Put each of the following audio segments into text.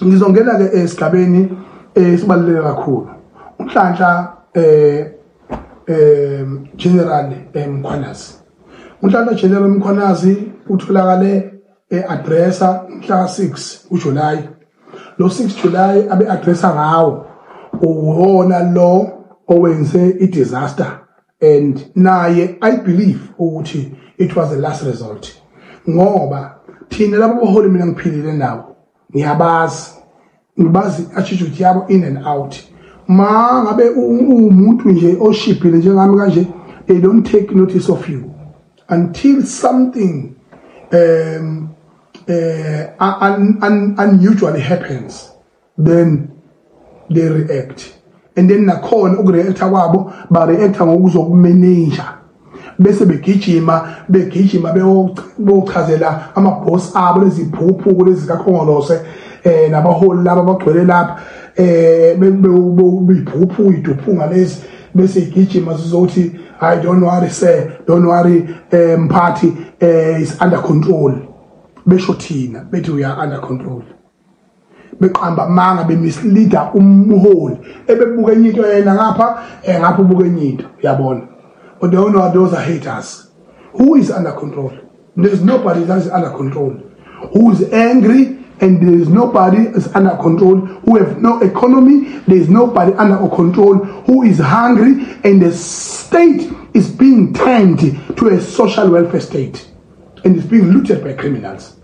Ngizongena ke esigabeni esibaluleke kakhulu. uNhlanhla General Mkhwanazi. uNhlanhla General Mkhwanazi utholakale e-addressa mhla 6 uJuly. Lo 6 July abe addressa ngawo uwona lo owenze i-disaster, and naye I believe ukuthi it was the last result, ngoba thina labo baholi mina ngiphilile nabo, ngiyabazi, ngibazi attitude yabo in and out. Ma ngabe umuntu nje oshibhile njengami kanje, they don't take notice of you until something unusually happens, then they react. And then nakhona ukureacta kwabo, ba-reacta ngokuzokumanage, bese begijima beyochazela ama-boss abo, leziphuphu lezi kaKhongolose nabaholi laba abagcwele lapha, beyiphuphu iduphunga lezi, bese igijima zizothi, "I don't worry sir, don't worry mphathi, is under control." Besho thina bethi we are under control, beqamba amanga, bemisleada umholi ebebuka enye into, yena ngapha ngapha ubuka enye into, uyabona. But they don't know those are haters. Who is under control? There's nobody that is under control who is angry, and there is nobody is under control who have no economy. There is nobody under control who is hungry, and the state is being turned to a social welfare state and is being looted by criminals.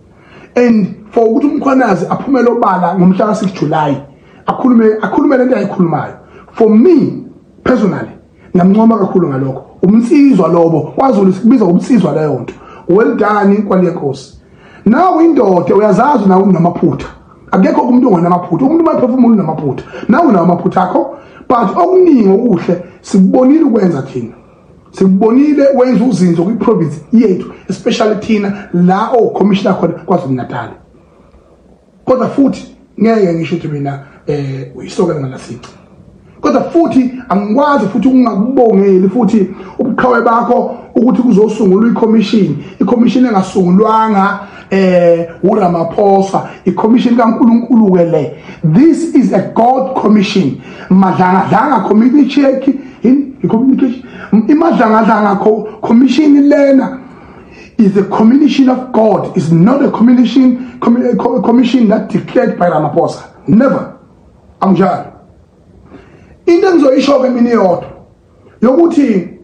And for ukuthi uMkhwanazi aphumele obala ngomhla ka-6 July, akhulume lento ayikhulumayo, for me personally ngiyamncoma kakhulu ngalokho. Umnsizwa lobo kwaZulu sikubiza ubunsizwa leyo nto. Well done, Nkwali Yenkosi. Nawe indoda uyazazi, nawe unamaphutha. Akekho umuntu ongenamaphutha. Umuntu uma ephefumula unamaphutha, nawe unawo amaphutha akho, but okuningi okuhle sikubonile ukwenza. Thina sikubonile wenza uzinzo kwi-province yethu, especially thina la o-commissioner khona KwaZulu Natal. Kodwa futhi ngeke ngisho ukuthi mina uyisokela ngalasici, kodwa futhi angikwazi futhi ukungakubongeli futhi ubuqhawe bakho ukuthi kuzosungulwa i-commission, i-commission engasungulwanga uRamaphosa, i-commission kaNkuluNkulu ke le. This is a God commission. Madlangadlanga community in communication, iMadlangadlanga commission lena is a commission of God, is not a commission that declared by Ramaphosa, never. Angjalo. Into engizoyisho ke mina iyodwa yokuthi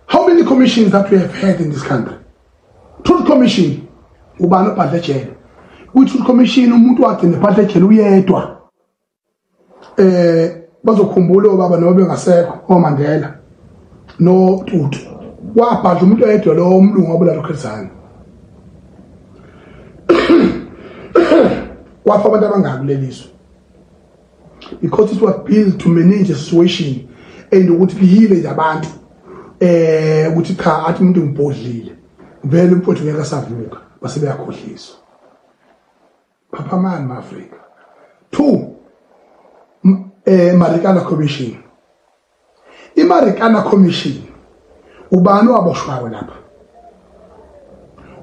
how many commissions that we have had in this country? Truth Commission, ubani obhadle ejele kwi-Truth Commission? Umuntu wagcina ebhadle ejele uyedwa, bazokhumbula obaba noma bengasekho, oMandela no Tutu. Wabhadla umuntu oyedwa, lo umlungu wabulala uChris Hani. Wafa abantu abangaki kuleliswe? Because it was built to manage a situation and ukuthi lihile nje abantu, ukuthi cha, athi umuntu ngibhodlile vele, umfowethu ngeke asavuka, base beyakhohliswa. Phaphamani ma-Afrika. Two, Marikana Commission. IMarikana Commission, ubani owaboshwayo lapha?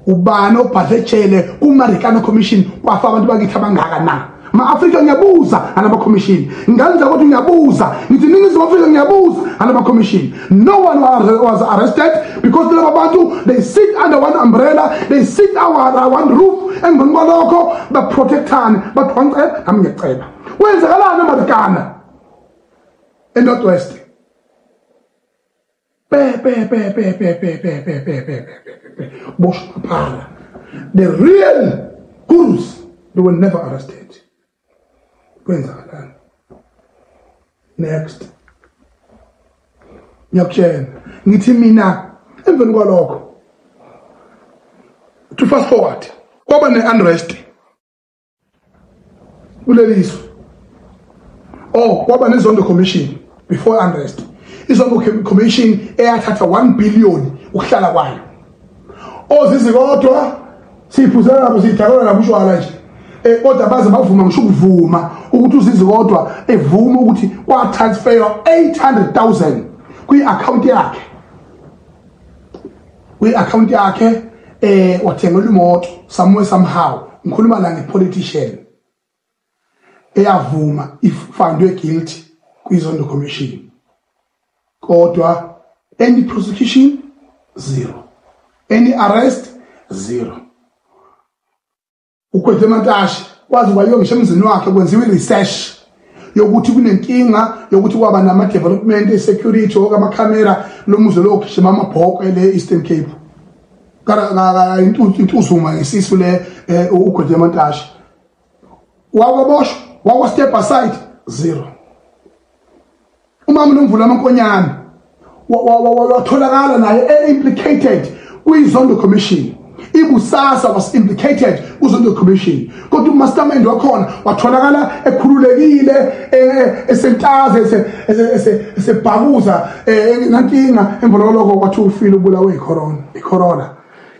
Ubani obhadle ejele kuMarikana Commission? Kwafa abantu bakithi abangaka na? Ma-Afrika, ngiyabuza ngalama commission. Nganza kodwa ngiyabuza, ngithi Ningizimu Afrika, ngiyabuza ngalama commission. No one was arrested because laba bantu, they sit under one umbrella, they sit under one roof. Emveni kwalokho baprotectane, bathi wangiceba nami ngiyaceba. Kwenzakalani eMarikana, eNorth West? Pe pe pe pe pe pe pe pe pe pe pe pe boshwa phala. The real gurus, they were never arrested. Kwenzakalani next? Ngiyakutshela, ngithi mina emveni kwalokho, to fast forward, kwaba ne-unrest kulelizwe. Oh, kwaba neZondo Commission before unrest. IZondo Commission eyathatha 1 billion ukuhlala kwayo. Ozizi kodwa siyiphuzela nabo, siyidakela nabo utshwala nje, kodwa baze bavuma, ngisho ukuvuma ukuthi uZizi kodwa evuma ukuthi kwa transfer 800,000 kwi-account yakhe, kwi-account yakhe, wathengela imoto somewhere somehow. Ngikhuluma la nge-politician. eyavuma ifandwe guilty kwiZondo Commission, kodwa any prosecution zero, any arrest zero. uGwede Mantashe kwazi kwayiwa ngisho emzini wakhe kwenziwa i-research yokuthi kunenkinga yokuthi kwaba nama-development e-security okamakhamera lo muzi lo gijima amabhoko ele Eastern Cape intuzuma ngesisu le uGwede Mantashe wawaboshwa wawa step aside zero. Umama Nomvula Mankonyane watholakala naye implicated kwiZondo Commission. Ibusasa was implicated kuZondo Commission, kodwa umastermind wakhona watholakala ekhululekile esentaze esebhakuza enankinga. Emva lokho kwathi ufile ubulawe icorona, icorona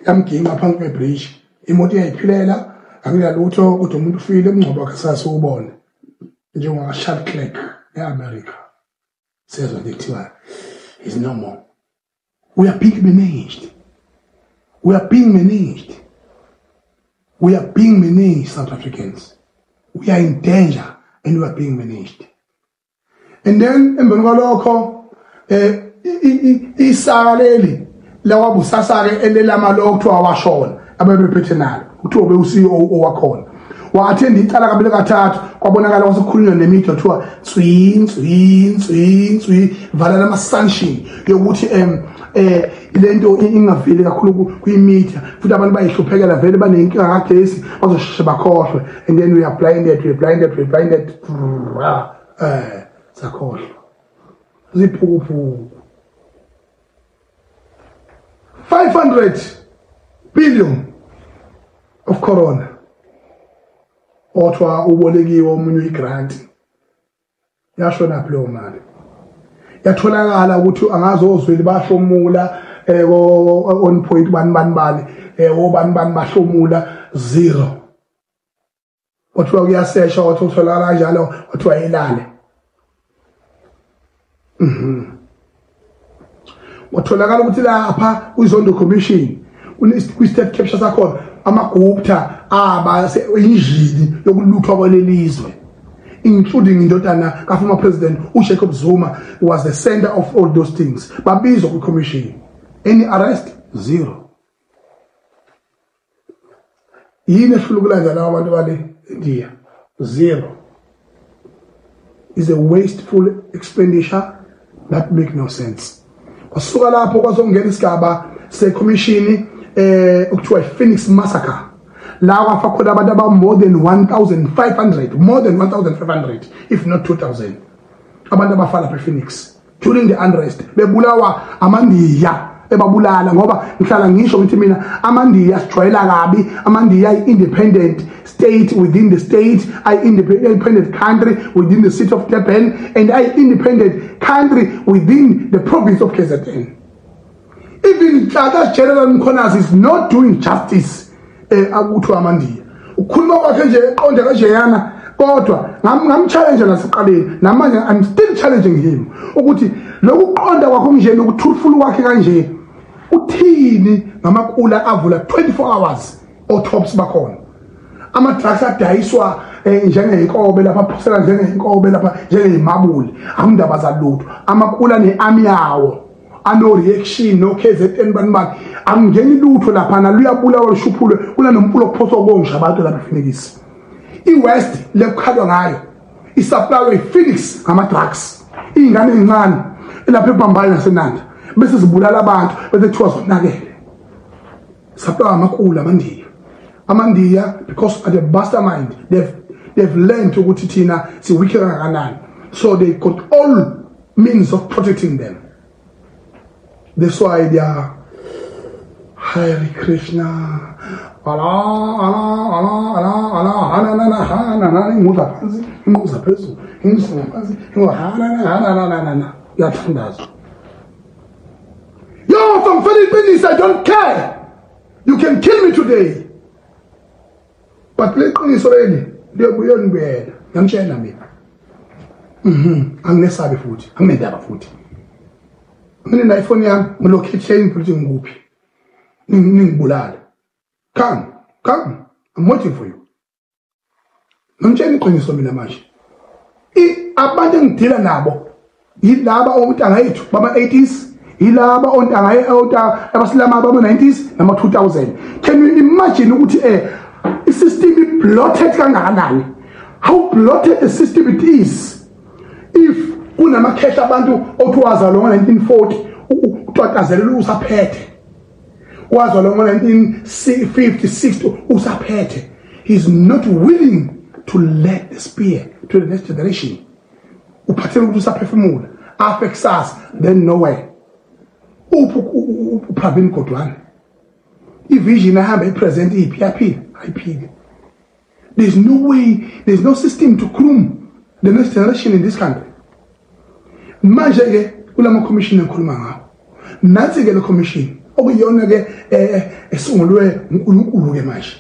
yamginqa phansi kwebridge, imoto iyayiphilela akunalutho, kodwa umuntu ufile umngcwabo wakhe sasiwubone njengoba Charles Clark eAmerica sezwa nje kuthiwa is no more. We are being managed. We are being managed. We are being managed, South Africans. We are in danger and we are being managed. And then emveni kwalokho isaka leli lawabusasa ke elelama okuthiwa washona abebephethe nalo kuthiwa be uCEO owakhona wa-attend icala kabili kathathu, kwabonakala kwasekukhulunywa nemedia kuthiwa tswi tswi tswi tswi vala ama-sanction yokuthi lento ingaveli kakhulu kwi-media, futhi abantu bayihluphekela vele banenkinga kagesi bazosheshe bakhohlwe. And then we are blinded, we are blinded, we are blinded, sakhohlwa ziphukuphuku. 500 billion of corona othiwa ubolekiwe omunye uyigrant, yashona leyo mali. Yatholakala ukuthi angazi ozweli bahlomula on point bani bani bani obani bani bahlomula zero. Kwathiwa kuyasesha, wathi utholakala kanjalo, kwathiwa ilale. Watholakala ukuthi lapha kwiZondo Commission kwi-state capture sakhona amaGupta aba injini yokuluthwa kwalelizwe, including indodana ka-former president uJacob Zuma was the center of all those things. Babizwa kwi-commission, any arrest zero. Yini ehlula ukulandela laba bantu bale India? Zero. Is a wasteful expenditure that make no sense. Kwasuka lapho kwazongena isigaba se-commission okuthiwa i-Phoenix Massacre, la kwafa khona abantu aba more than 1500, more than 1500 if not 2000 abantu abafa lapha ePhoenix during the unrest, bebulawa amaNdiya ebabulala. Ngoba ngihlala ngisho ngithi mina amaNdiya sijwayela kabi, amaNdiya ayi-independent state within the state, ayi-independent country within the city of Durban, and ayi-independent country within the province of KZN. Even Tata General Mkhwanazi is not doing justice akuthiwa amaNdiya. Ukhuluma kwakhe nje eqonde kanjeyana, kodwa ngamchallenge nasekuqaleni, namanje I'm still challenging him ukuthi lokuqonda kwakho nje nokuthulufula kwakhe kanje uthini ngamakula avula 24 hours otops bakhona, ama-drugs adayiswa njengeyinkobe lapha, aphosela njengeyinkobe lapha, njengeyimabuli, akundaba zalutho. Amakula ne-army yawo ano reaction no KZN bani bani, angeni lutho laphana, luyabulawa lushuphulwe, kunanompulo okuphoswa konje abantu lapha ePhoenix. I-West lekukhalwa ngayo isupplywe iPhoenix ngama-drugs, iy'ngane ey'ncane elapha eBhambayi naseNanda, bese zibulala abantu bese kuthiwa zonakele. Supply amakula amaNdiya, amaNdiya because at the mastermind they've learned ukuthi thina siwike kangakanani, so they got all means of protecting them. That's why they are Hare Krishna, Allah, Allah, Allah, Allah, Allah, Allah, Allah, inguza phansi, inguza phezulu, inguza phansi, inguza na uyathandaza. Yo, from Philippines, I don't care. You can kill me today. But leqiniso leli liyobuyela, ngiyamtshela mina. Anginesabi futhi, anginendaba futhi. Mina na iPhone yami ngilocate ukuthi ngikuphi. Ningibulale. Come, come. I'm waiting for you. Ngimtshela iqiniso mina manje. Abantu engidila nabo yilaba ontanga yethu bama 80s, yilaba ontanga abasilama bama 90s nama 2000. Can you imagine ukuthi i-system i-bloated kangakanani? How bloated the system it is. If kunamakhehla abantu othi wazalwa ngo-1940 utwatazelela usaphethe, wazalwa ngo-1950 60 usaphethe. He's not willing to let the spear to the next generation. Uphathele ukuthi usaphefumula afe kusasa, then nowhere. Uphi uPravin Gordhan? I-vision ahamba i-present iphi? Yaphila ayiphile. There's no way, there's no system to groom the next generation in this country. Manje ke kulama commission engikhuluma ngawo, nansi ke le commission okuyiyona ke esungulwe uNkulunkulu ke manje,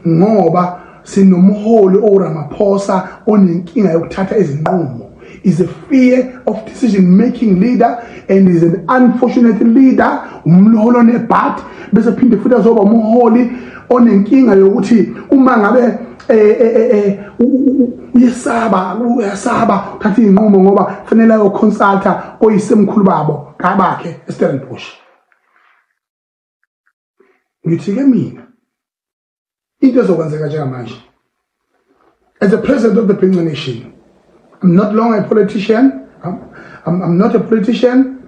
ngoba sinomholi oRamaphosa onenkinga yokuthatha izinqumo. Is a fear of decision making leader and is an unfortunate leader. Umholi onebhat bese phinde futhi azoba umholi onenkinga yokuthi uma ngabe uyesaba uthatha izinqumo ngoba kufanele ayoconsulta oyisemkhulu babo kabakhe eStellenbosch. Ngithi ke mina into ezokwenzeka njengamanje, as a president of the Bhinca Nation, I'm not long a politician. I'm not a politician.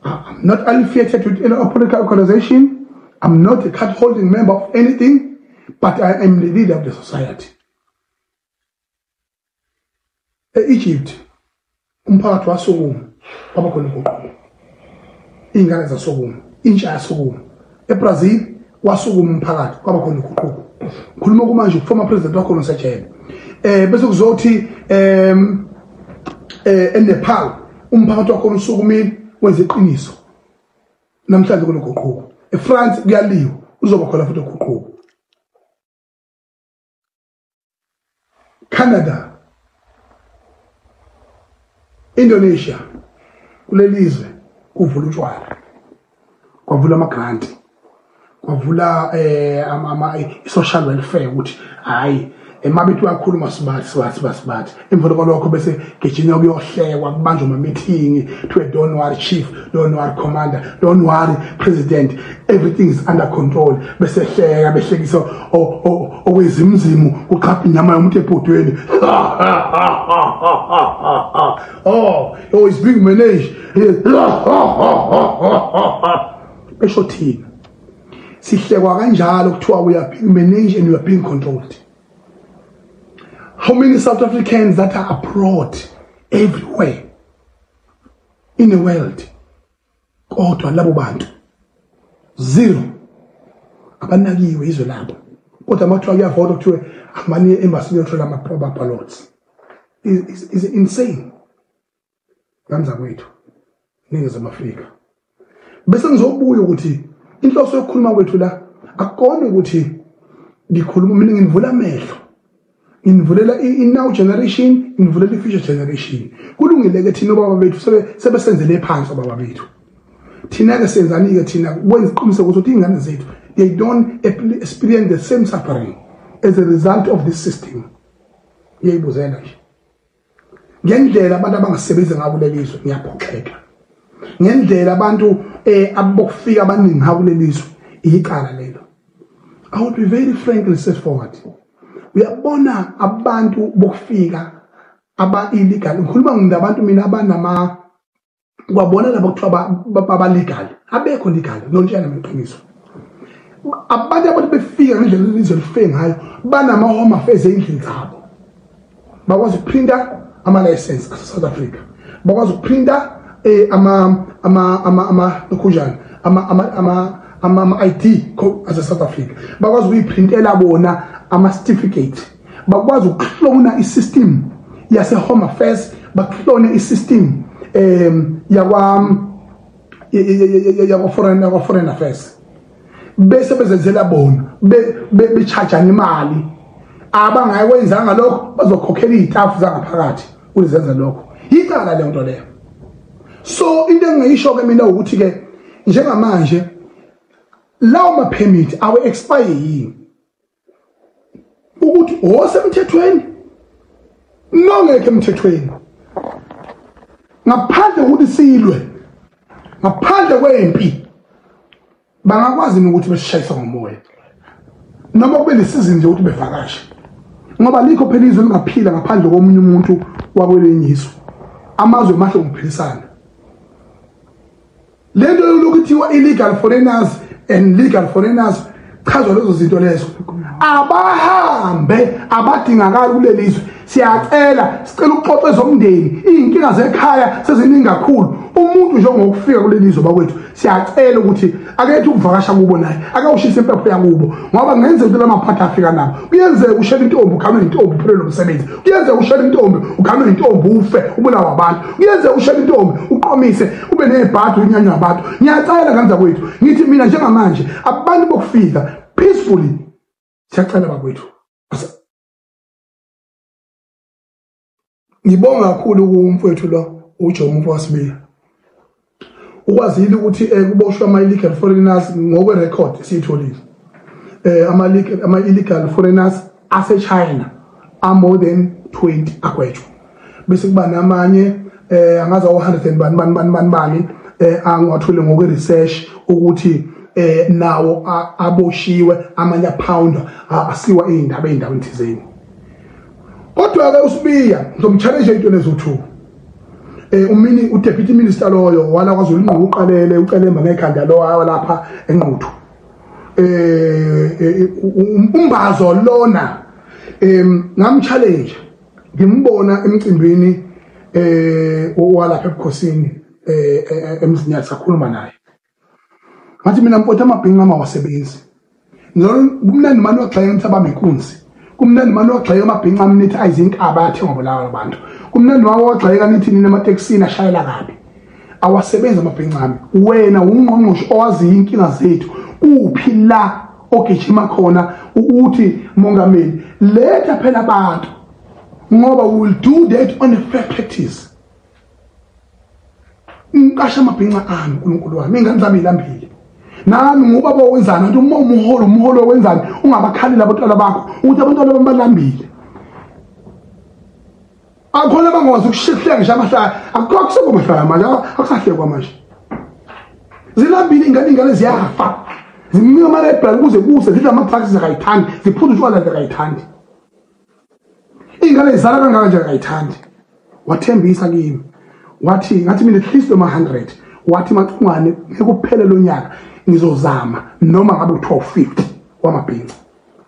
I'm not affiliated with any political organization. I'm not a card-holding member of anything, but I am the leader of the society. E-Egypt, umphakathi wasukuma, kwaba khona inguquko. Iy'ngane zasukuma, intsha yasukuma. eBrazil wasukuma umphakathi, kwaba khona inguquko. Ngikhuluma kumanje former president wakhona usejele. Bese kuzothi eNepal umphakathi wakhona usukumile wenza iqiniso. Namhlanje kunoguquko. eFrance kuyaliwa, uzoba khona futhi uguquko. Canada, Indonesia, kulelizwe kuvula utshwala, kwavula ama grant, kwavula ama social welfare ukuthi hayi emabethi uyakhuluma sibathi emva kwalokho bese gijima kuyohlekwa, kubanjwa ama meeting to don't worry chief, don't worry commander, don't worry president, everything is under control. Bese hleka behlekisa okwezimzimu kuqhapha inyama yomuntu ebhodweni. Oh, it's being managed. Besho thina sihlekwa kanjalo kuthiwa we are being managed and we are being controlled. How many South Africans that are abroad everywhere in the world? Kodwa labo bantu zero, abanakiwe izwe labo. Kodwa makuthiwa kuyavota kuthiwe amanye embassy yothola ama ballots. Is insane. Kanza kwethu Ningizimu Afrika. Bese ngizobuya ukuthi inhloso yokukhuluma kwethu la akukona ukuthi ngikhuluma mina nginivula amehlo, ngivulela i-now generation, ngivulela i-future generation. Kulungile ke thina obaba bethu sebesenzele phansi obaba bethu. Thina ke senzani ke thina kwenza iqiniseko ukuthi ingane zethu they don't experience the same suffering as a result of this system. Ngiyayibuzela nje ngendlela abantu abangasebenzi ngawo kulelizwe, ngiyaphoxeka ngendlela abantu abokufika abaningi ngawo kulelizwe, icala lelo. I would be very frankly straightforward. Uyabona abantu bokufika aba illegal, ngikhuluma ngabantu mina abanama kwabona labo kuthiwa baba legal, abekho legal, nontshela ngeqiniso. Abantu abantu befika ngendlela ilizwe lifike ngayo banama home affairs endlini zabo, bakwazi ukuprinta ama license ase South Africa, bakwazi ukuprinta ama ama ama ama lokhujana ama ama ama ama ID ase South Africa, bakwazi ukuyiprintela bona ama certificate, bakwazi ukuklona i-system yase Home Affairs, baklone i-system yakwa foreign affairs, bese bezenzela bona becharge imali. Abangayikwenzanga lokho bazokhokhela izitafu zangaphakathi ukuzenza lokho. Icala le nto leyo. So into engiyisho ke mina ukuthi ke njengamanje lawo ma permit awe expire yini, ukuthi osemthethweni Nongekho emthethweni. Ngaphandle kokuthi silwe, ngaphandle kwempi, bangakwazi ukuthi besishayise ngomoya. Noma kube nesizini nje ukuthi bevakashe. Ngoba likho phela izwe lingaphila ngaphandle komunye umuntu wakwelinye izwe. Amazwe mahle ngokuphilisana. Lento yokuthiwa illegal foreigners and legal foreigners, chazwa lezo zinto lezo. Abahambe abadingakala kuleli zwe. Siyacela, sicela ukuxoxa ezomndeni, izinkinga zekhaya seziningi kakhulu. Umuntu njengokufika kuleli zwe bakwethu, siyacela ukuthi akethe ukuvakasha kubo naye, akawushisa impepho yakubo, ngoba kungenzeka ukuthi lamaphathi afika nabo. Kuyenzeka ushela intombi ukhame intombi uphele nomsebenzi. Kuyenzeka ushela intombi ukhame intombi ufe ubulawa abantu. Kuyenzeka ushela intombi uqomise ube nezibhadu unyanywa abantu. Ngiyacela kanza kwethu, ngithi mina njengamanje abantu bokufika peacefully, siyacela bakwethu. Ngibonga kakhulu kumfowethu lo uJomo Mfowasibiya. Ukwazile ukuthi kuboshwe ama illegal foreigners ngokwe record esiyitholile. Ama illegal foreigners ase China are more than 20 agwetshwa. Bese kuba namanye angaza 100 and bani bani bani bani angiwathole ngokwe research ukuthi nawo aboshiwe, amanye pound asiwa indaba endaweni thizeni. Kodwa ke uSibiya ngizomchallenge into lezo2. Umini uDeputy Minister loyo wala kwaZulu inqu uqalele ucelemba ngekhanda lo lapha enquthu. Umbazo lona ngamchallenge ngimbona emcimbini walapha ebukhosini emzinyathi sakhuluma naye. Ngathi mina mfowethu amabhinqa amawasebenzi. Kumnandi manje waxhaya umthaba inkunzi. Kumnandi manje waxhaya amabhinqa amnithi ayizinkaba athengwa bolawa abantu. Kumnandi waxhaya nithi nina ematekisini ashayela kabi. Awasebenza amabhinqa ami. Wena ungqongqoshe owazi inkinga zethu. Uphi la ogijima khona uthi mongameli letha phela abantu, ngoba we will do that on a fair practice. Ngiqasha amabhinqa ami uNkulunkulu wami, ingane zami ilambile. Nami ngubaba wenzani nto uma umuholo wenzani ungabakhaleli abantwana bakho ukuthi abantwana bami balambile. Akhona bangakwazi ukushifta ngisho amahlaya, akukho kusekomahlaya manje, akusahlekwa manje. Zilambile ingane ziyafa. Zimnika ama Red Bull ukuze kuse zidla ama drugs akayithandi, ziphuza utshwala akayithandi. Ingane izala kangaka nje akayithandi. Wathembisa kimi. Wathi ngathi mina at least noma 100. Wathi Macungwane ngekuphele lo nyaka ngizozama noma ngabe u1250 wamabhinca.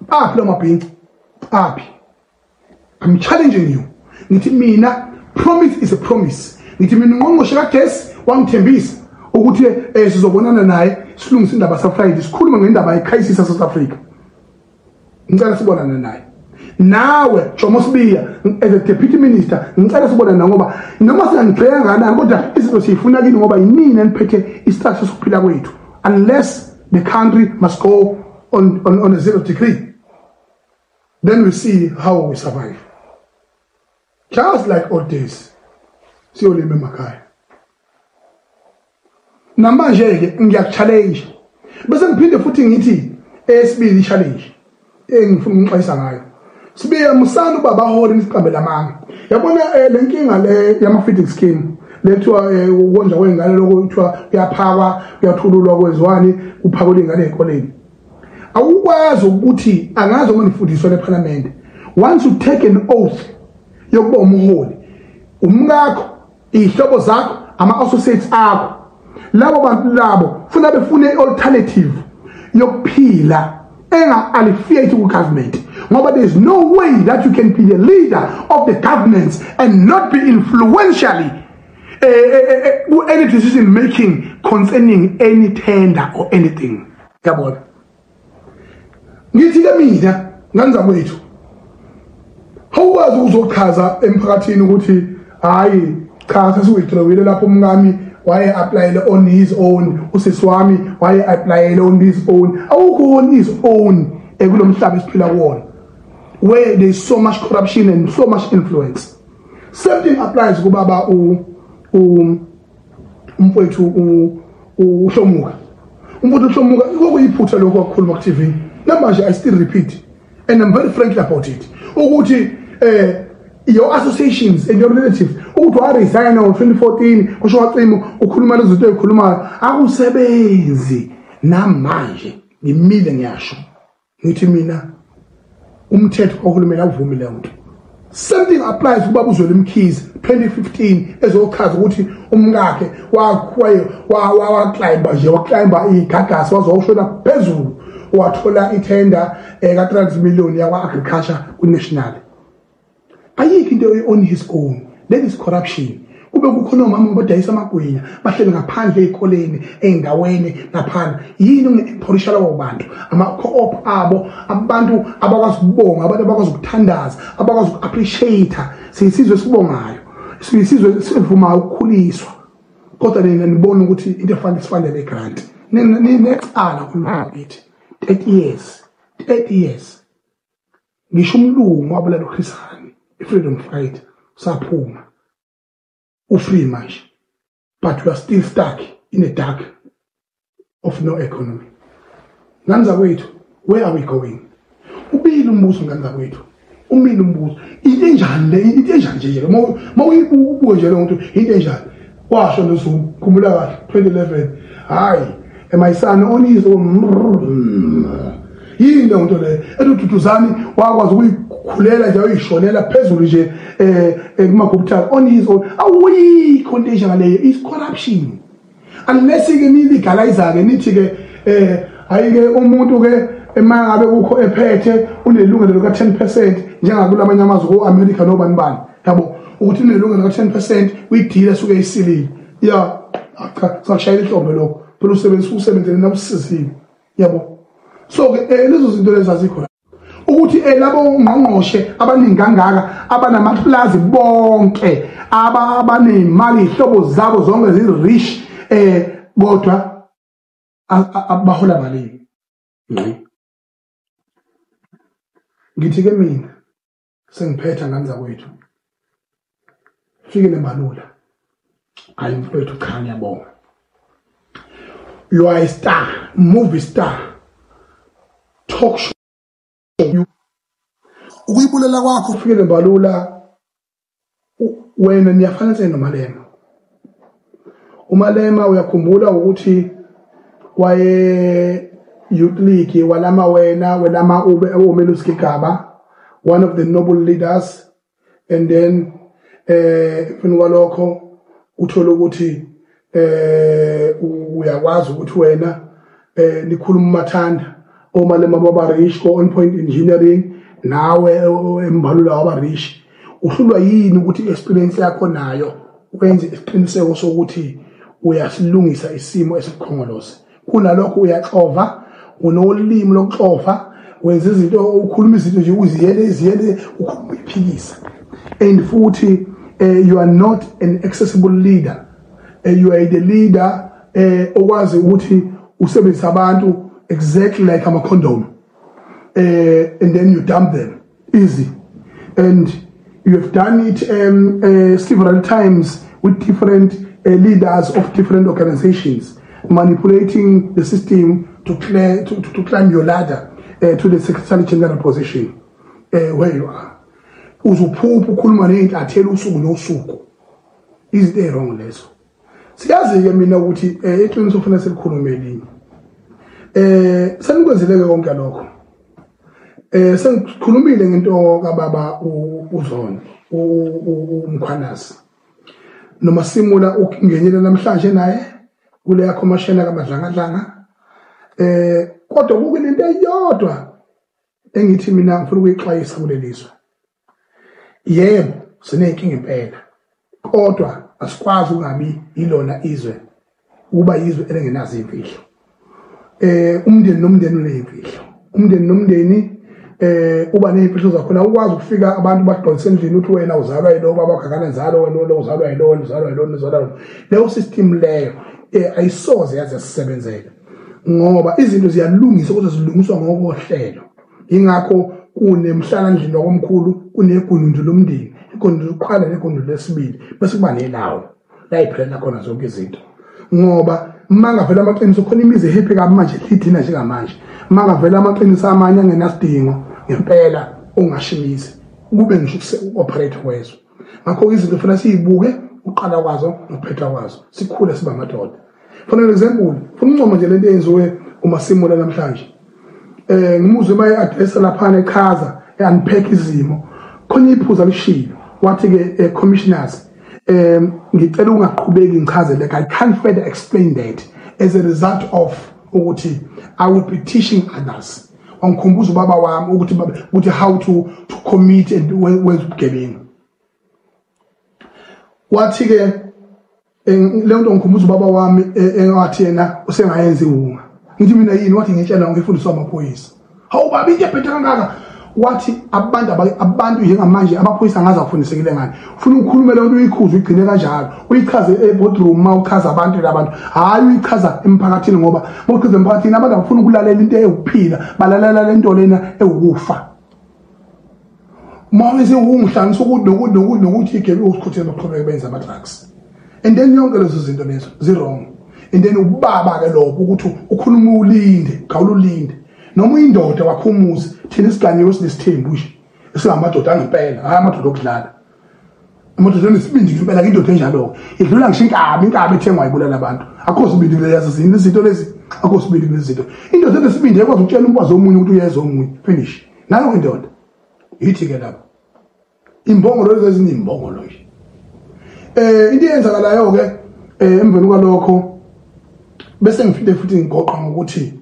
Aphi lo mabhinca? Aphi? I'm challenging you. Ngithi mina promise is a promise. Ngithi mina ungqongqoshe kaGesi wangithembisa ukuthi sizobonana naye silungise indaba saFriday, sikhulume ngendaba yecrisis yaseSouth Africa. Ngicela sibonane naye. Nawe Jomo Sibiya as a deputy minister ngicela sibonane nawe, ngoba noma singangigxeka kangakanani kodwa izinto siyifuna kini, ngoba yinini eniphethe istructure sokuphila kwethu. Unless the country must go on a 0 degree, then we see how we survive. Just like old days, siyolima emakhaya. Namanje ke ngiyakuchallenge. Bese ngiphinde futhi ngithi esibili challenge engifuna ukuxwayisa ngayo. Sibiya musana ubaba holi nisiqambe lamanga. Yabona le nkinga le yama feeding scheme lethiwa ukondla kwengane lokho kuthiwa kuyaphakwa kuyathululwa kwezwani kuphakwe ingane ezikoleni. Awukwazi ukuthi angazi uma nifundiswa leParliament. Once you take an oath yokuba umholi, umkakho, izihlobo zakho, ama associates akho, labo bantu labo funa befune alternative yokuphila enga alleviate ku government, ngoba there is no way that you can be the leader of the government and not be influentially any decision making concerning any tender or anything. Yabona, ngithi ke mina nganza kwethu awukwazi ukuzochaza emphakathini ukuthi hayi cha sesiwithdrawile lapho umkami waye applyele on his own, usisi wami waye applyele on his own. Awukho on his own ekulomhlaba esiphila kuwona where there is so much corruption and so much influence. Same thing applies kubaba umfowethu uHlomuka. Umfowethu uHlomuka kokuyiphutha lokho akukhuluma ku TV. Namanje I still repeat and I'm very frank about it. Ukuthi Your associations and your relatives ukuthi wa-resign ngo-2014 kusho wacima ukhuluma lezo zinto ezikhulumayo akusebenzi. Namanje ngimile ngiyasho ngithi mina umthetho kahulumeni awuvumi leyo nto. Same thing applies kubaba uZweli Mkhize 2015 ezochaza ukuthi umkakhe waclimba nje waclimba igagasi waze washona phezulu wathola ithenda ka-3 million yakwa-agriculture ku-national. Ayikho into on his own. That is corruption. Kube kukhona omama abadayisa amagwinya bahleli ngaphandle ey'koleni ey'ndaweni ngaphandle. Yini unge-emporisha labo bantu? Ama-co-op abo, abantu abakwazi ukubonga, abantu abakwazi ukuthandaza, abakwazi uku-appreciate. Siyisizwe esibongayo, siyisizwe esivumayo ukukhuliswa. Kodwa nina nibona ukuthi into efanele sifanele grant. Ninecala kulokhu kithi. 30 years. 30 years. Ngisho umlungu wabulala uChris Hani, i-freedom fight, saphuma. Ufree manje, but we are still stuck in a dark of no economy. Ngane zakwethu, where are we going? Ubile umbuso ngane zakwethu, umile umbuso. Into enjani le? Into enjani nje le? Mawuyibuke nje le nto, into enjani? Washo noZuma, khumbula kahle 2011. Hayi, my son on his own. Yini le nto le? Eduduzani wakwazi ukuyikhulela nje uyishonela phezulu nje kuma-Gupta on his own. Awuyikho into enjengaleyo, is corruption. Unless ke ni-legalize ke nithi ke hayi ke umuntu ke emangabe kukho ephethe unelungelo lika 10% njengakulamanye amazwe ko-America nobani bani, yabo, ukuthi unelungelo lika 10% kwi-deal esuke isilile. Ya cha, sakushayela ihlombe lokho phela, usebenzisa usebenzele nakusizile, yabo. So ke lezo zinto lezo azikho ukuthi labo ngqongqoshe abaningi kangaka abanamaplazi bonke abanemali ihlobo zabo zonke zi-rich kodwa abahola malini. Ngithi ke mina sengiphetha ngane zakwethu, Fikile Mbalula, hayi mfowethu, cha ngiyabonga, you are a star, movie star, talk show. Ukuyibulela kwakho Fikile Mbalula, wena niyafana noMalema. uMalema uyakhumbula ukuthi waye youth league walama wena welama ube uMelusi Gigaba, one of the noble leaders, and then emveni kwalokho uthola ukuthi uyakwazi ukuthi wena nikhuluma umathanda oMalema baba rich ko On Point Engineering, nawe eMbalula waba rich. Uhlulwa yini ukuthi experience yakho nayo wenze isiqiniseko sokuthi uyasilungisa isimo esikukhongolose? Kunalokho uyaxova, unolimi lokuxova, wenza izinto, ukhuluma izinto nje uziyele iziyele, ukhuluma uyiphikisa. And futhi you are not an accessible leader. You are the leader okwazi ukuthi usebenzise abantu exactly like ama condom, and then you dump them easy, and you have done it several times with different leaders of different organizations, manipulating the system to climb your ladder to the secretary general position where you are. Uzuphupha ukhuluma ney'ntatheli usuku nosuku, izinto ey'wrong lezo. Siyazi-ke mina ukuthi iqiniso kufanele silikhulume elinye. Senikwenzile-ke konke lokho. Sengikhulumile ngento kababa uZondo uMkhwanazi noma simula ukungenyela namhlanje naye kuleya khomishana kaMadlangadlanga, kodwa kukunento eyodwa engithi mina ngifuna ukuyixwayisa kulelizwe. Yebo, sineyinkinga impela, kodwa asikwazi ukungabi yilona izwe, ukuba yizwe elingenazo imfihlo. Umndeni nomndeni uneyimfihlo, umndeni nomndeni uba neyimfihlo zakhona. Ukwazi ukufika abantu bakudonsa endlini uthi wena uzalwa yilo baba wakho akanenzalo, wena lo uzalwa yilo, wena uzalwa yilo, uzalwa yilo. Leyo system leyo ayisoze yaze yasisebenzela, ngoba izinto ziyalungiswa kodwa zilungiswa ngokohlelo. Ingakho kunemhlalandlini wakomkhulu, kunegunundu lomndeni, igunundu lokuqala negunundu lesibili, bese kuba nelawo la iphelela khona zonke izinto. Ngoba mangavela amaqiniso khona imizi ehappy kabi manje lithina njengamanje, mangavela amaqiniso amanye angenasidingo ngempela ongashimizi. Kube ngisho uku-operate kwezwe. Ngakho izinto kufanele siyibuke uqala kwazo nokuphetha kwazo, sikhule siba amadoda. For an example, funa uncoma nje lento eyenziwe uMasimula namhlanje. Ngimuzwe maye address lapha echaza unpack izimo. Khona iphuza lishilo wathi ke, "Commissioners, ngicela ungaqhubeki ngichaze like I can't further explain that as a result of ukuthi I will be teaching others." Wangikhumbuza ubaba wami ukuthi baba ukuthi how to commit and wenza ubugebengu. Wathi ke leyo nto ngikhumbuza ubaba wami engathi yena usengayenza iwunga. Ngithi mina yini? Wathi ngitshela ngifundiswa amaphoyisa. Hawu baba, into ebhethe kangaka. Wathi abantu njengamanje amaphoyisa angaze afundisekile ngani. Ufuna ukukhuluma le nto uyikhuze, uyigcine kanjalo, uyichaze e-boardroom ma uchaza abantu labantu, hayi uyichaza emphakathini, ngoba mawuchaza emphakathini abantu abafuna ukulalela into ewukuphila, balalela le nto lena ewukufa. Uma wenze ungihlanganisa ukuthi nokuthi nokuthi nokuthi igebe usikhuthele baqhubeke benza ama-drugs and then yonke lezo zinto lezo zi-wrong. And then ubaba ke lokho ukuthi ukhuluma ulinde, ugawula ulinde noma uyindoda wakhumuzi. Thina isiganiwe sinesithembu nje, esingamadoda angempela, hayi amadoda okudlala, amadoda anesibindi ngempela. Indoda enjalo idlula ngisho inkabi. Inkabi ethengwa ibulala abantu, akho sibindi kulezi zinto, izinto lezi, akho sibindi kulezi zinto. Indoda enesibindi ekwazi ukutshela umfazi omunye ukuthi uyeza omunye, finish. Nayo indoda yithi ke lapho imbongolo lezi ezinye imbongolo nje. Into eyenzakalayo ke emveni kwalokho, bese ngifike futhi ngigoqa ngokuthi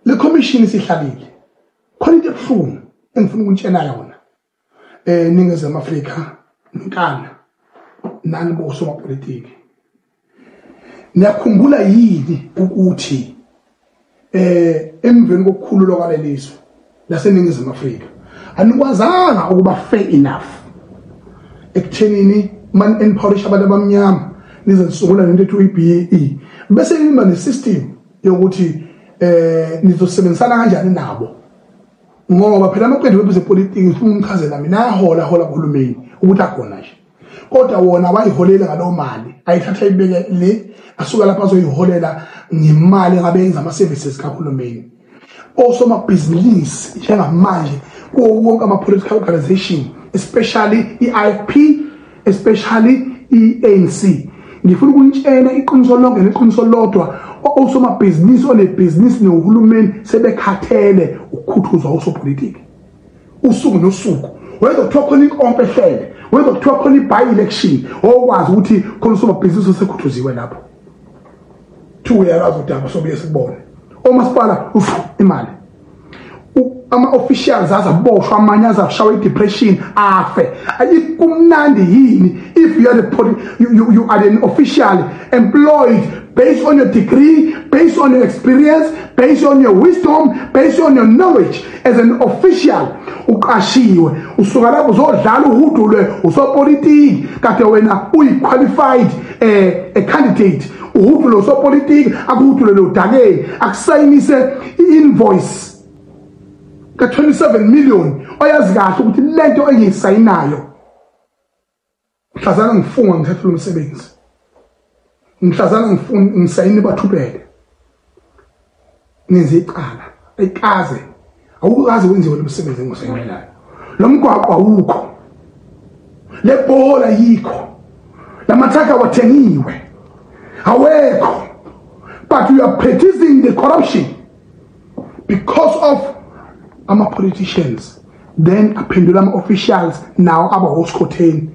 le commission isihlalile. Khona into ebuhlungu engifuna ukuntshela yona, Ningizimu Afrika nkana nani bosomapolitiki. Niyakhumbula yini ukuthi emveni kokukhululwa kwalelizwe laseNingizimu Afrika anikwazanga ukuba fair enough ekuthenini man empowerisha abantu abamnyama, nize nisungula lento ethi i-BEE, bese niba ne-system yokuthi nizosebenzisana kanjani nabo? Ngoba phela amaqembu ezepolitiki, ngifuna umchazela mina, ayahola, hola kuhulumeni ukuthi akhona nje, kodwa wona wayiholela ngalowo mali ayithatha ibeke le, asuka lapha azoyiholela ngemali engabe yenza ama-services kahulumeni. Osomabhizinisi njengamanje kuwo wonke ama-political organization, especially i-IFP, especially i-ANC, ngifuna ukunitshela iqiniso lonke neqiniso lodwa: osomabhizinisi onebhizinisi nohulumeni sebekhathele ukukhuthuzwa osopolitiki usuku nosuku. Whether kuthiwa khona inkomfa ehlele, whether kuthiwa khona i-by election, okwazi ukuthi khona usomabhizinisi osekhuthuziwe lapho, thiwa uyalazi udaba, sobuye sikubone. Omasipala ufu imali, ama-officials azaboshwa, amanye azashawa i-depression afe. Kumnandi yini if you are the you, you, you are an official employed based on your degree, based on your experience, based on your wisdom, based on your knowledge as an official, uqashiwe, usuka lapho uzodlala uhudulwe usopolitiki kade wena uyi-qualified a candidate, uhudulwe usopolitiki, akuhudulele udakeni, akusayinise i-invoice ka-27 million, oyazi kahle ukuthi lento engiyisayinayo mhlazana ngifunga ngithathe lo msebenzi, mhlazana ngifuna ngisayine bathubele, nenze icala ayikaze, awukaze wenziwe lo msebenzi engusayinelayo. Lo mgwaqo awukho, le bhola yikho, lamathaka wathengiwe awekho, but you are practicing the corruption because of ama-politicians. Then aphendula ama-officials nawo aba osikhotheni.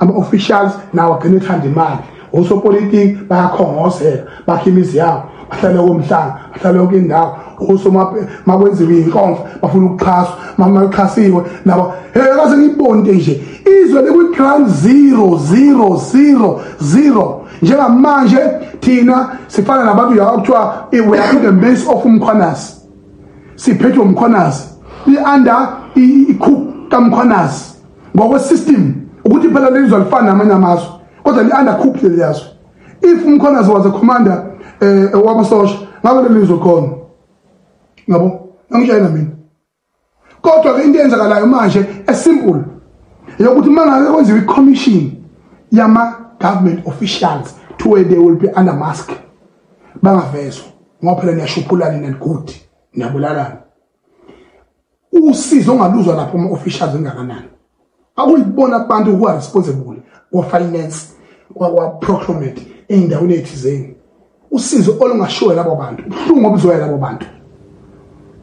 Ama-officials nawo agcine ethanda imali, osopolitiki bayakhongozela, bakha imizi yabo, bahlale komhlanga, bahlale yonke indawo. Makwenziwe iy'nkomfa bafuna ukuxhaswa, makuxhasiwe nabo. Hey, kaze ngiyibone nje izwe likwi-ground zero, zero, zero, zero. Njengamanje thina sifana nabantu la kuthiwa we are in the mess of uMkhwanazi, siphethwe uMkhwanazi, i-under i-coup kaMkhwanazi ngokwe-system, ukuthi phela lelizwe alifani namanye amazwe, kodwa li-under coup leli yazwe. If uMkhwanazi was a commander wamasosha, ngabe leli lizwe khona ngabo angitshela mina. Kodwa ke into eyenzakalayo manje esimple yokuthi uma ngabe kwenziwa i-commission yama-government officials to where they will be under mask, bangavezwa, ngoba phela niyashuphulana and good niyabulalana. Usizo ongaluzwa lapho ama officials engakanani. Akuyibona abantu who are responsible kwa finance, kwa procurement endaweni ethizeni. Usizo olungashiwo labo bantu, ubuhlungu obuzwayo labo bantu.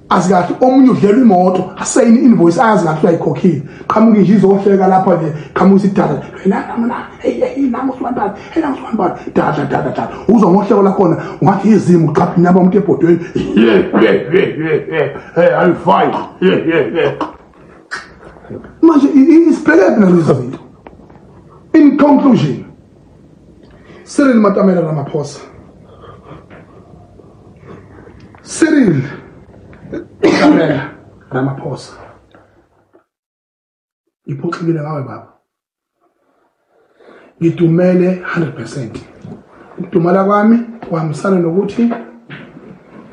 Azikahle omunye udlela imoto asayini invoice ayazi kahle uyayikhokhile, qhamuka nje izohleka lapha nje, qhamuka isidala la hey nangu sibantwana, hey nangu sibantwana, dada dada dada, uzwa ngohleko lakhona ungathi izimo uqapha inyama umuntu ebhodweni, hey I'm fine. Manje isibheke nalezi zinto. In conclusion, Cyril Matamela Ramaphosa, Cyril Matamela Ramaphosa, ngiphoxekile ngawe baba. Ngidumele 100%. Ukudumala kwami kuhambisana nokuthi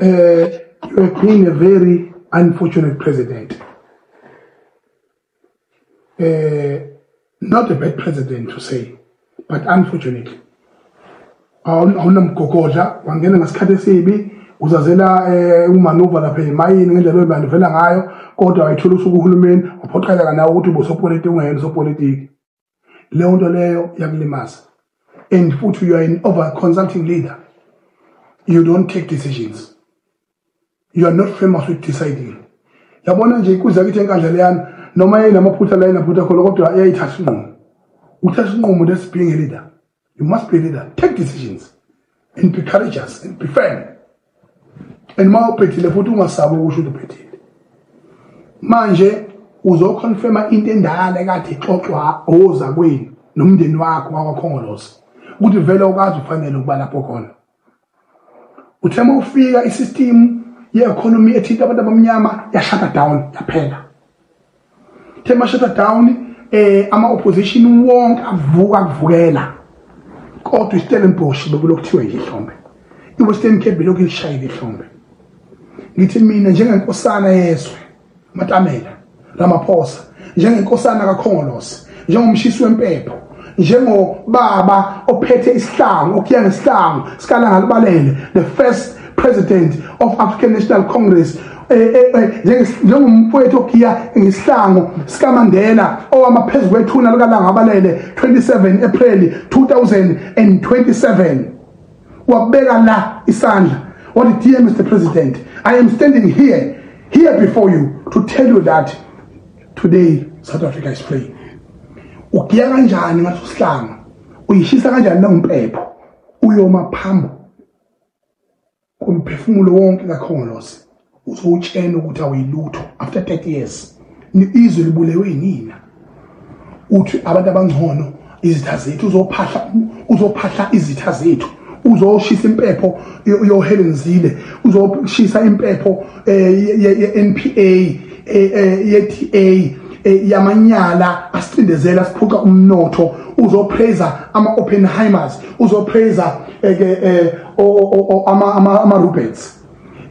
you have been a very unfortunate president. Not a bad president to say, but unfortunately. Awunamgogodla, wangena ngasikhathi esibi, uzazela umanuva lapha emayini ngendlela oyibandivela ngayo, kodwa wayithola usuku uhulumeni waphoqeleka nawe ukuthi ubusopolitiki ungayena usopolitiki. Leyo nto leyo yakulimaza. And futhi you are an over consulting leader. You don't take decisions. You are not famous with deciding. Yabona nje ikuza kithi enkandla leyana noma yayinamaphutha la inaphutha khona kodwa yayithatha isinqumo. Uthatha isinqumo, that's being a leader. You must be a leader. Take decisions and be courageous and be firm. And ma uphethile futhi ungasabi ukusho ukuthi uphethile. Manje uzoconfirma into endala ekade ixoxwa oza kwenu nomndeni wakho wakwaKhongolose ukuthi vele ukazi ufanele ukuba lapho khona. Uthe uma ufika isystem ye-economy ethinta abantu abamnyama ya-shut down yaphela. Uthe ma shut down ama-opposition wonke avuka kuvukela. Kodwa iStellenbosch bekulokuthiwe nje ihlombe. IWestern Cape belokhu ishayile ihlombe. Ngithi mina njengenkosana yezwe Matamela Ramaphosa, njengenkosana kaKhongolose, njengomshisi wempepho, njengobaba ophethe isihlangu, okuya ngesihlangu sikaLangalibalele, the first president of African National Congress, njengomfowethu ogiya ngesihlangu sikaMandela owama phezu kwethuna likaLangalibalele 27 April 2027, wabeka la isandla wathi, "Dear Mr. President, I am standing here before you to tell you that today South Africa is free." Ugiya kanjani ngaso sihlangu, uyishisa kanjani nangompepho, uyoma phambi komphefumulo wonke kaKhongolose uzowutshena ukuthi awuyilutho after 30 years. Izwe libulewe yinina. Uthi abantu abangcono izitha zethu, uzophahla izitha zethu, uzoshisa impepho yoHelen Zille, uzoshisa impepho ye-NPA, ye-TA, yamanyala asicindezela siphuca umnotho, uzopraise ama-Oppenheimers, uzopraise ama-Rubens.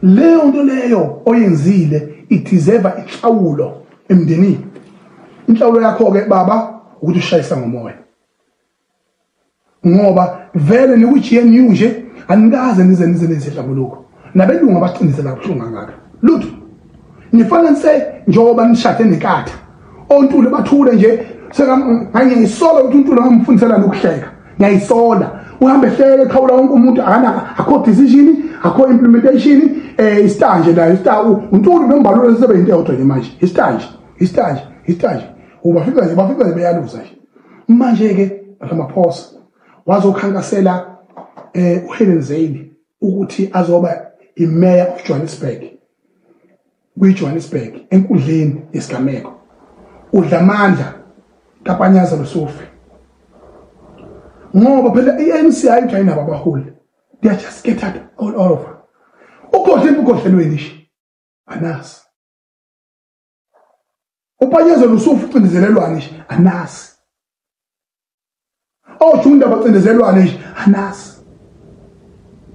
Leyo nto leyo oyenzile ideserve inhlawulo emndenini. Inhlawulo yakho-ke baba ukuthi ushayisa ngomoya, ngoba vele niku-GNU nje anikaze nize nezihlambuluko nabelungu abacindezela kabuhlungu kangaka lutho. Nifana nse njengoba nishade nenkatha ontule bathule nje, ngiyisola ukuthi uNtuli ngamfundisela nokuhleka, ngiyayisola. Uhambe ehleke eqhawula wonke umuntu, akho decision, akho implementation. Isitanje la uNtuli noMbalula sebe into eyodwa nje manje, isitanje ubafika nje beyaluza nje manje ke. Ramaphosa wazokhankasela uHelen Zille ukuthi azoba imayor of Johannesburg, kwiJohannesburg enkundleni yesigameko. Udla amandla kaPanyaza Lesufi, ngoba phela i-ANC ayithi ayinabo abaholi, they are just scattered all over. Ugodle emgodlelweni nje anasi. uPanyaza Lesufi ucindezelelwane nje anasi. Ojunda bacindezelwane nje anasi.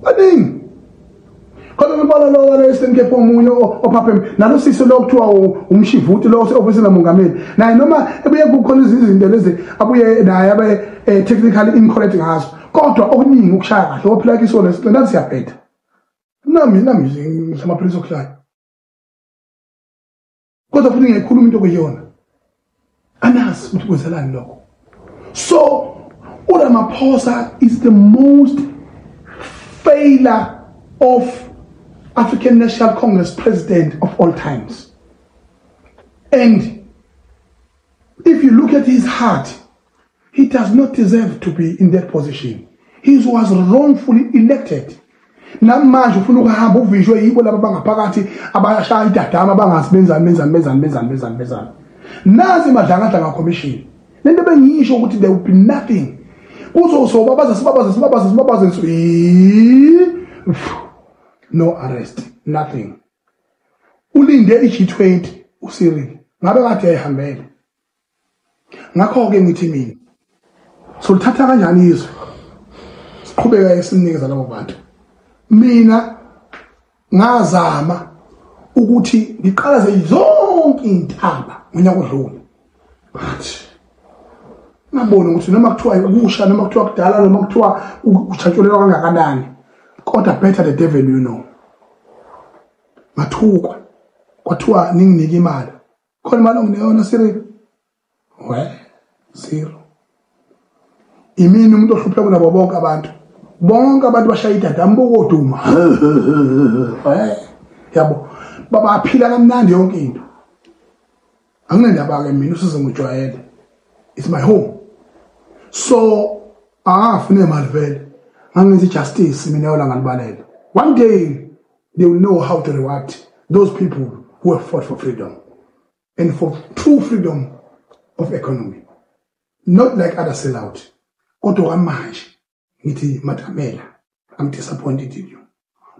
Baningi. Kodwa ngibona lo wale Eastern Cape omunye ophaphe nalo sisi lo kuthiwa umshivuti lo office namongameli naye, noma ebuye kukhona izinto lezi abuye naye abe technically incorrect ngazo, kodwa okuningi ukushaya kahle ophila kiso lesinto siyabheda. Nami ngamaphilisi okuhlala. Kodwa futhi ngiyayikhuluma into kuyona. Anazi ukuthi kwenzelani lokho. So uRamaphosa is the most failure of African National Congress president of all times. And if you look at his heart, he does not deserve to be in that position. He was wrongfully elected. Namanje ufuna ukuhamba uvishwe yibo laba bangaphakathi abayashaya idadama bangazi benzani benzani benzani benzani benzani benzani. Nazi Madlanga Commission. Lento bengisho ukuthi there will be nothing. Kuzosobabaza sibabaza sibabaza sibabaza, no arrest, nothing. Ulinde i-G20 uCyril ngabe kade yayihambele. Ngakho ke ngithi mina solithatha kanjani izwe siqhubeka esinikeza labo bantu. Mina ngazama ukuthi ngiqalaze zonke intaba ngonyaka odlule, but ngabona ukuthi noma kuthiwa ukusha, noma kuthiwa kudala, noma kuthiwa utshatshulelwa kangakanani, kodwa better the devil you know. Ngathukwa kwathiwa ninginike imali, khona imali onginika yona Cyril? We zero. Imini umuntu ohlupheka kunabo bonke abantu, bonke abantu bashaya idada ambukoduma yabo, babaphila kamnandi yonke into. Anginendaba ke mina, usize ngijwayele, it's my home. So angafune imali vele, ngangenza justice mina yola ngalibalela. One day they will know how to reward those people who have fought for freedom and for true freedom of economy, not like other sellout. Kodwa manje ngithi Matamela, I'm disappointed in you.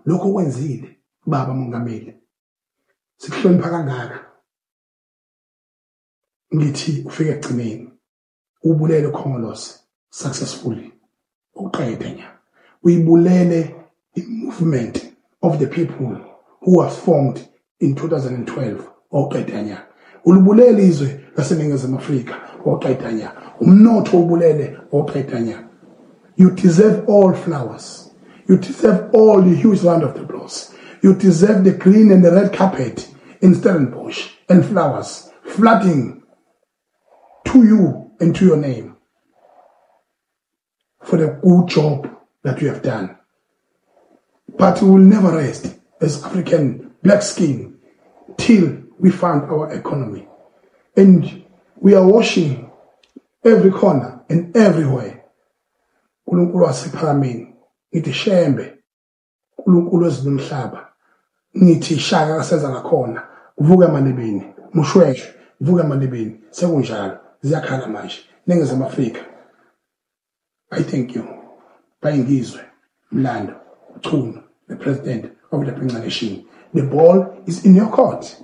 Lokho kwenzile baba mongameli, sikuhlonipha kangaka, ngithi ufike ekugcineni ubulele uKhongolose successfully, uqede nya uyibulele i-movement of the people who was formed in 2012, oqeda nya ulibulele izwe laseNingizimu Afrika, oqeda nya umnotho ubulele, oqeda nya. You deserve all flowers, you deserve all the huge round of applause, you deserve the green and the red carpet in Stellenbosch and flowers flooding to you and to your name for the good job that you have done. But we will never rest as African black skin till we find our economy. And we are washing every corner and everywhere. uNkulunkulu wasephakameni, ngithi Shembe, uNkulunkulu wezilomhlaba, ngithi Shaka kasenza ngakhona, vuka emalebeni, mushweshwe, vuka emalebeni, sekunjalo, ziyakhala manje, Ningizimu Afrika. I thank you. Bayingizwe, Mlando, Chunu, the president of the Bhinca Nation. The ball is in your court.